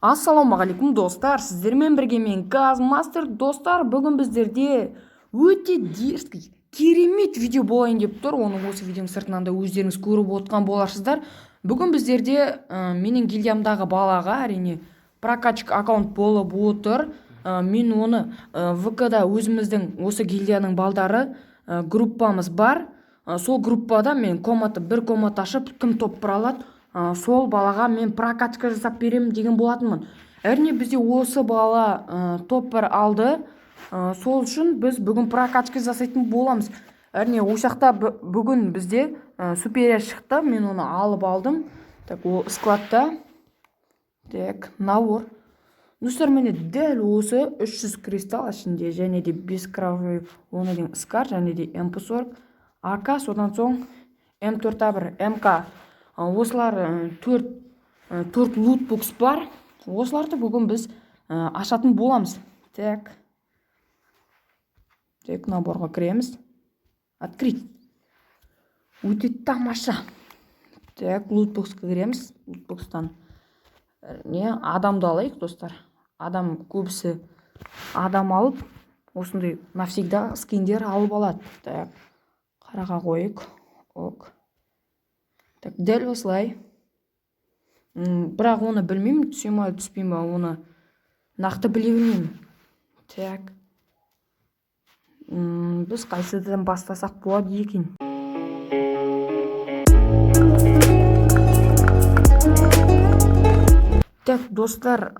Ассалаумағалейкум, достар! Сіздермен бірге мен, Газмастер. Достар, бүгін біздерде өте дерзкий, керемет видео болайын деп тұр. Оны осы видеоның сыртынан да өздеріңіз көріп отқан боларсыздар. Бүгін біздерде менің гильдиямдағы балаға, әрине, прокачка аккаунт болып отыр. Мен оны ВК-да өзіміздің осы гильдияның балдары группамыз бар. Сол группада мен комната, бір комната ашып, кім топ бір алады, сол балаға мен прокачка жасап беремін деген болатынмын. Әрине, бізде осы бала топ бір алды. Сол үшін біз бүгін прокачка жасайтын боламыз. Әрине, ол жақта бүгін бізде суперия шықты, мен оны алып алдым. Так, ол складта. Так, набор, достар, міне, дәл осы 300 кристалл ішінде және де 5 кровавый оны деген скар және де МП40 АК, содан соң М4А1 МК. Осылар төрт лутбокс бар. Осыларды бүгін біз ашатын боламыз. Так, так, наборға кіреміз. Открыть. Өте тамаша. Так, лутбоксқа кіреміз. Лутбокстан не адамды алайық, достар. Адам, көбісі адам алып, осындай навсегда скиндер алып алады. Так, қараға қойық. Ок. Так, дәл осылай. Бірақ оны білмеймін, түсе ма, түспей ма, оны нақты біле бермеймін. Так, біз қайсыдан бастасақ болады екен? Так, достар,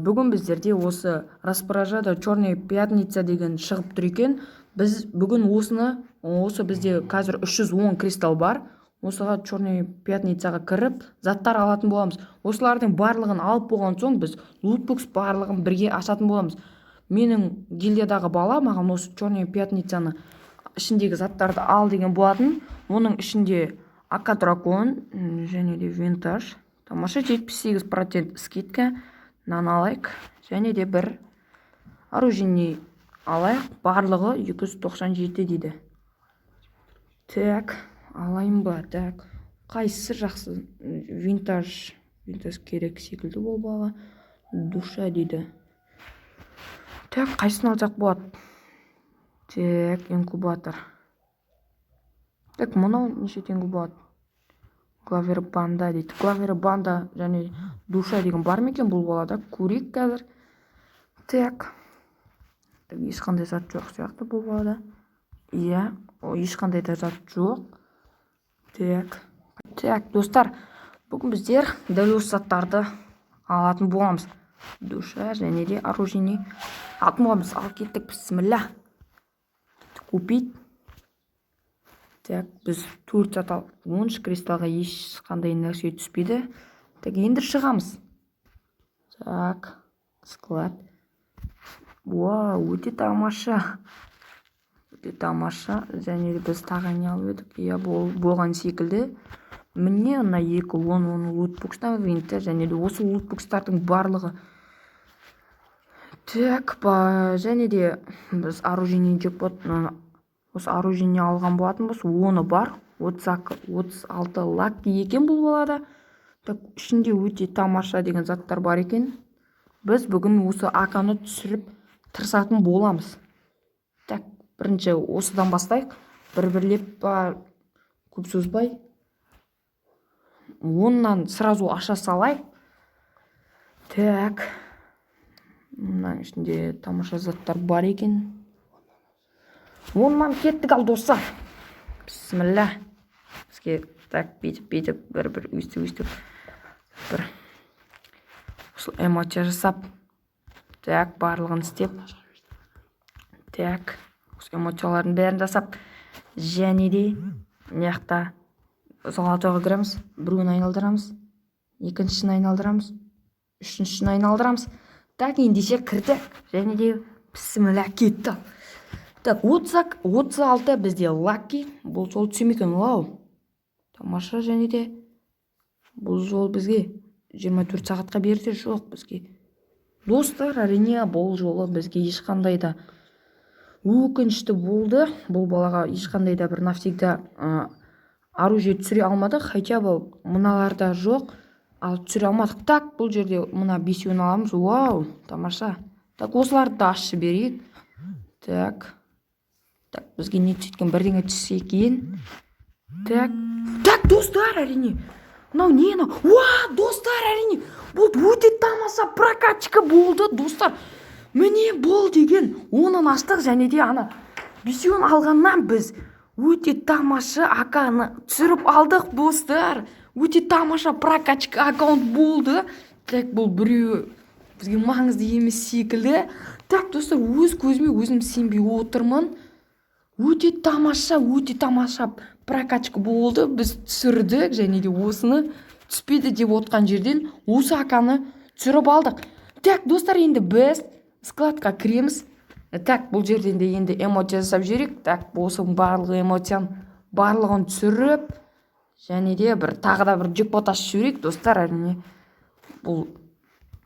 бүгін біздерде осы распродажада Черная пятница деген шығып тұр екен. Біз бүгін осыны, осы бізде қазір 310 кристалл бар, осыға Черный пятницаға кіріп, заттар алатын боламыз. Осылардың барлығын алып болған соң, біз лутбокс барлығын бірге ашатын боламыз. Менің гильдиядағы бала маған осы Черный пятницаны ішіндегі заттарды ал деген болатын. Оның ішінде АК дракон және де винтаж. Тамаша, 78% скидка. Мынаны алайық және де бір оружейный алайық. Барлығы 297 дейді. Так, алайын ба? Так, қайсысы жақсы? Винтаж, винтаж керек секілді бұл балаға. Душа дейді. Так, қайсысын алсақ болады? Так, инкубатор. Так, мынау неше теңге болады? Главер банда дейді. Главер банда және душа деген бар ма екен бұл балада? Көрейік қазір. Так, так, ешқандай зат жоқ сияқты бұл балада. Иә, ешқандай да зат жоқ. Так, так, достар, бүгін біздер дәл осы заттарды алатын боламыз. Душа және де оружейный алатын боламыз. Ал кеттік, бісміллә. Купить. Так, біз төрт зат ал, 13 кристаллға ешқандай нәрсе түспейді. Так, енді шығамыз. Так, склад. Вау, өте тамаша, өте тамаша. Және де біз тағы не алып едік? Иә, бол болған секілді. Міне, мына екі 10 лутбокстан, винті және де осы лутбокстардың барлығы. Так, және де біз оружейный джекпот, осы оружейный алған болатынбыз. Оны бар, 36 лак екен бұл балада. Так, ішінде өте тамаша деген заттар бар екен. Біз бүгін осы АК-ны түсіріп тырысатын боламыз. Так, бірінші осыдан бастайық. Бір бірлеп па, көп созбай, оннан сразу аша салайық. Так, мынаның ішінде тамаша заттар бар екен. Оннан кеттік. Ал, достар, бісміллә. Бізге, так, бүйтіп, бүйтіп, бір бір өйстіп, өйстіп, бір осы эмоция жасап, так, барлығын істеп, так, осы эмоциялардың бәрін жасап, және де мына жақта золотойға кіреміз. Біреуін айналдырамыз, екіншісін айналдырамыз, үшіншісін айналдырамыз. Так, ендеше кірдік және де бісміллә, кетті. Так, 36 бізде лаки. Бұл жол түсе ме екен? Вау, тамаша. Және де бұл жол бізге 24 сағатқа берді. Жоқ, бізге, достар, әрине, бұл жолы бізге ешқандай да, өкінішті болды, бұл балаға ешқандай да бір навсегда оружие түсіре алмады. Хотя бы мыналарда жоқ. Ал түсіре алмадық. Так, бұл жерде мына бесеуін аламыз. Вау, тамаша. Так, осыларды да ашып жіберейік. Так, так, бізге не түседі екен? Бірдеңе түссе екен. Так, так, достар, әрине, мынау не мынау? Уа, достар, әрине, бұл өте тамаша прокачка болды, достар. Міне, бұл деген онын аштық және де ана бесеуін алғаннан біз өте тамаша АК-ны түсіріп алдық, достар. Өте тамаша прокачка аккаунт болды. Так, бұл біреуі бізге маңызды емес секілді. Так, достар, өз көзіме өзім сенбей отырмын. Өте тамаша, өте тамаша прокачка болды. Біз түсірдік және де осыны түспеді деп отқан жерден осы АК-ны түсіріп алдық. Так, достар, енді біз складқа кіреміз. Так, бұл жерден де енді эмоция жасап жіберейік. Так, осының барлығы, эмоцияның барлығын түсіріп, және де бір тағы да бір джекпот ашып жіберейік, достар. Әрине, бұл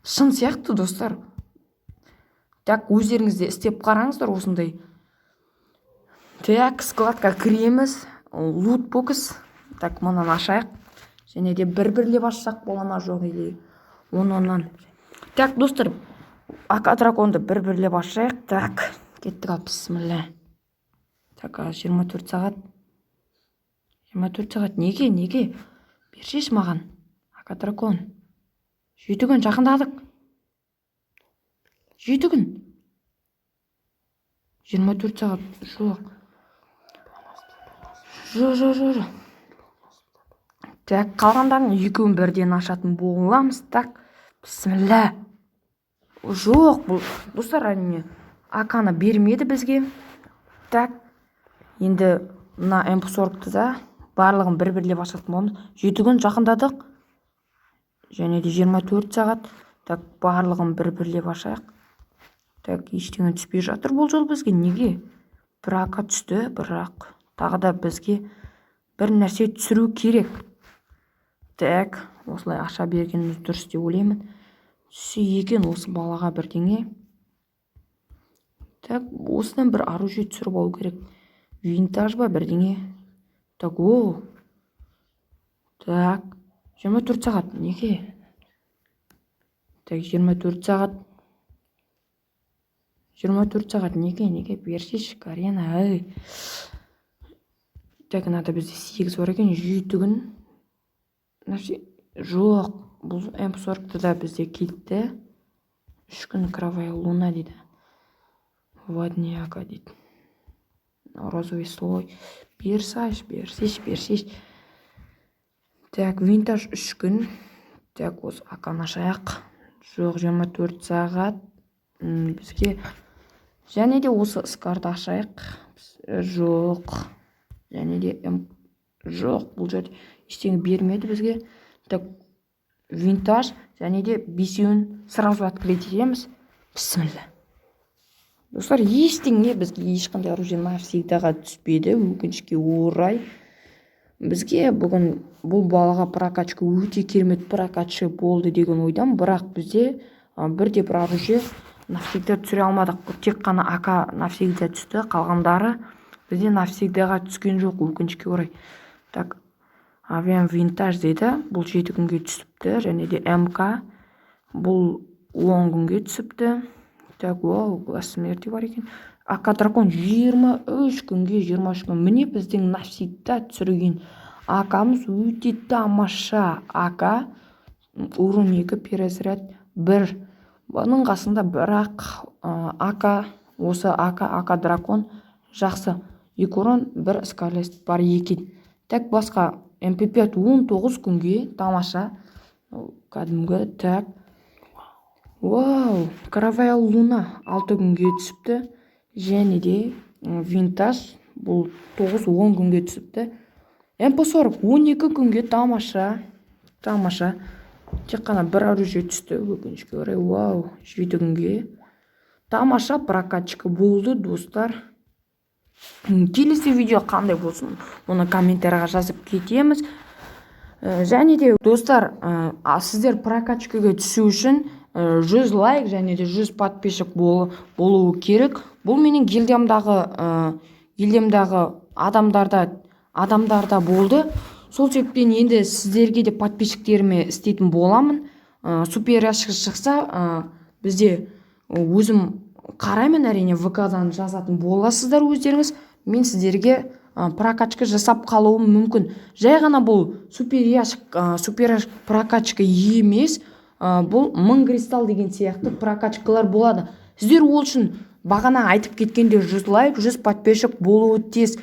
шын сияқты, достар. Так, өздеріңіз де істеп қараңыздар осындай. Так, складқа кіреміз, лутбокс. Так, мынаны ашайық және де бір бірлеп ашсақ бола ма, жоқ, или он оннан? Так, достар, АК драконды бір бірлеп ашайық. Так, кеттік. Ал, бісміллә. Так, 24 сағат, 24 сағат. Неге, неге бершеші маған, АК дракон? 7 күн, жақындадық. 7 күн, 24 сағат. Жоқ, жоқ, жоқ, жоқ, жоқ. Так, қалғандарын екеуін бірден ашатын боламыз. Так, бісміллә. Жоқ, бұл, достар, әрине, АК-ны бермеді бізге. Так, енді мына МП 40-ты да барлығын бір бірлеп ашатын боламыз. 7 күн, жақындадық және де 24 сағат. Так, барлығын бір бірлеп ашайық. Так, ештеңе түспей жатыр бұл жолы бізге. Неге? Бір АК түсті, бірақ тағы да бізге бір нәрсе түсіру керек. Так, осылай аша бергеніміз дұрыс деп ойлаймын. Түссе екен осы балаға бірдеңе. Так, осыдан бір оружие түсіріп алу керек, винтаж ба, бірдеңе. Так, о, так, 24 сағат, неге? Так, 24 сағат, 24 сағат, неге, неге? Берсейші, Гарена, ей. Так, мынада бізде сегіз бар екен. 7 күн. Жоқ, бұл М 40-ты да бізде кетті. 3 күн. Кровавая луна дейді, водняка дейді, розовый слой. Берсайшы, берсейші, берсейші. Так, винтаж, 3 күн. Так, осы АК-ны ашайық. Жоқ, 24 сағат бізге. Және де осы скарды ашайық. Жоқ, және де жоқ, бұл жерде ештеңе бермеді бізге. Так, винтаж және де бесеуін сразу открыть етеміз. Бісміллә. Достар, ештеңе, бізге ешқандай оружие навсегдаға түспеді, өкінішке орай. Бізге бүгін бұл балаға прокачка өте керемет прокачка болды деген ойдамын, бірақ бізде бірде бір оружие навсегда түсіре алмадық. Тек қана АК навсегда түсті, қалғандары бізде навсегдаға түскен жоқ, өкінішке орай. Так, авиан винтаж дейді, бұл 7 күнге түсіпті және де МК, бұл 10 күнге түсіпті. Так, вау, глаз смерти бар екен. АК дракон 23 күнге, 23 күн. Міне, біздің навсегда түсірген АК-мыз, өте тамаша АК. Урон 2, перезаряд 1. Бұның қасында бірақ АК, осы АК, АК дракон жақсы. 2 урон, 1 скорость бар екен. Так, басқа МП5 19 күнге, тамаша кәдімгі. Так, вау, кровавая луна 6 күнге түсіпті және де винтаж, бұл 9-10 күнге түсіпті. МП 40 12 күнге, тамаша, тамаша. Тек қана бір оружие түсті, өкінішке орай. Вау, 7 күнге, тамаша прокачка болды, достар. Келесі видео қандай болсын, оны комментарийға жазып кетеміз. Және де, достар, сіздер прокачкаға түсу үшін 100 лайк және де 100 подписчик болуы керек. Бұл менің гильдиямдағы адамдарда болды. Сол себептен енді сіздерге де, подписчиктеріме, істейтін боламын. Супер ящик шықса, бізде өзім қараймын, әрине, ВК-дан жазатын боласыздар өздеріңіз. Мен сіздерге прокачка жасап қалуым мүмкін. Жай ғана бұл супер ящик, супер ящик прокачка емес, бұл 1000 кристалл деген сияқты прокачкалар болады. Сіздер ол үшін бағана айтып кеткенде 100 лайк, 100 подписчик болуы тиіс.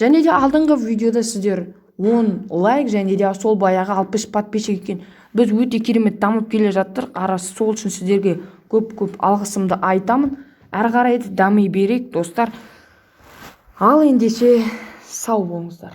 Және де алдыңғы видеода сіздер 10 лайк және де сол баяғы 60 подписчик екен. Біз өте керемет дамып келе жаттық арасы. Сол үшін сіздерге көп көп алғысымды айтамын. Әрі қарай да дами берейік, достар. Ал ендеше, сау болыңыздар.